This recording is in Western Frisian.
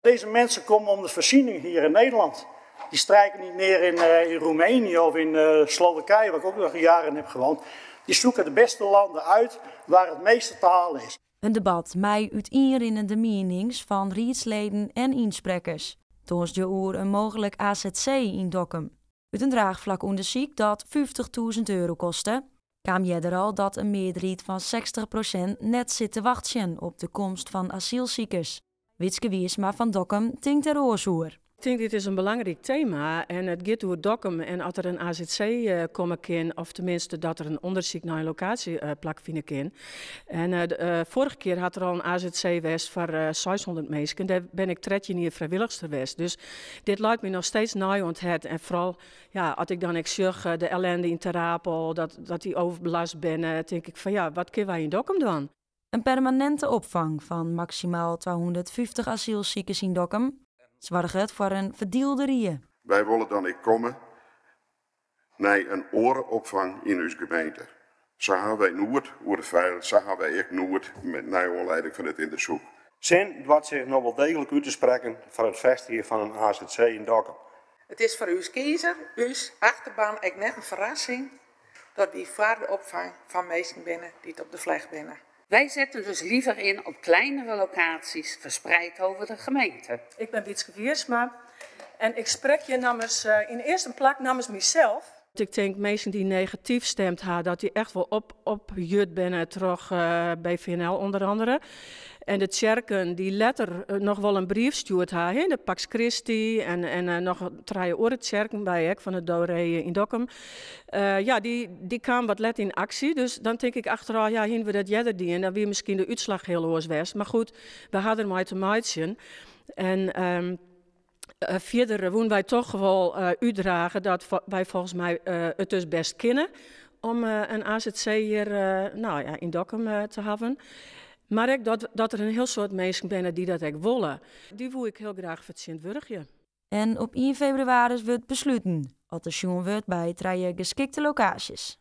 Deze mensen komen om de voorziening hier in Nederland. Die strijken niet neer in, in Roemenië of in Slowakije, waar ik ook nog jaren heb gewoond. Die zoeken de beste landen uit waar het meeste te halen is. In debat mei útienrinnende mienings fan riedsleden en ynsprekkers. Tongersdei oer in mooglik AZC yn Dokkum. Ut in draachflakûndersyk dat 50.000 euro koste, kaam earder al dat in mearderheid fan 60% net sit te wachtsjen op de komst fan asylsikers. Wietske Wiersma fan Dokkum tinkt der oars oer. Ik tink dit is in belangryk tema en it giet oer Dokkum en as der in AZC komme kin, of teminsten dat der in ûndersyk nei in lokaasje plakfine kin. En de foarrige kear hat der al in AZC west foar 600 minsken. Dêr bin ik 13 jier frijwillichster west. Dus dit leit my noch steeds nei oan it hert. En foaral, ja, as ik dan ek sjoch de ellinde yn Ter Apel, dat dy oerbelêste binne, tink ik fan ja, wat kinne wy yn Dokkum dwaan? In permaninte opfang fan maksimaal 250 asylsikers yn Dokkum soarget foar in ferdielde rie. Wy wolle dan ek komme nei in oare opfang yn ús gemeente. Sa hawwe wy noed oer de feilichheid, sa hawwe wy ek noed met nei oanlieding fan it ûndersyk. Sin doart sich no wol deeglik út te sprekken foar it fêstigjen fan in AZC yn Dokkum. It is foar ús kiezer, ús achterban, ek net in ferrassing dat wy foar de opfang fan minsken binne dy't op de flecht binne. Wij zetten dus liever in op kleinere locaties verspreid over de gemeente. Ik bin Wietske Wiersma en ik sprek hjir nammens, yn earste plak nammens mysels. Ik tink minsken dy't negatyf stimd ha, dat dy echt wol ophjut binne troch BVNL ûnder oare. En de tsjerken dy't letter noch wol in brief stjoerd ha, de Pax Christi en noch trije oare tsjerken by ek fan de Doré yn Dokkum. Ja, dy kamen wat let yn aksje. Dus dan tink ik achterôf, ja, hiene we dat earder dien, dan wie miskien de útslach hiel oars west. Mar goed, we ha der mei te meitsjen. En fierder woene wy toch wol útdrage dat wy folgens my it dus bêst kinne om in AZC hjir, no ja, yn Dokkum te hawwen. Mar ek dat der in hiel soad minsken binne dy't dat ek wolle. Dy woe ik hiel graach fertsjintwurdigje. En op 1 febrewaris wurdt besluten oft der sjoen wurdt by trije geskikte lokaasjes.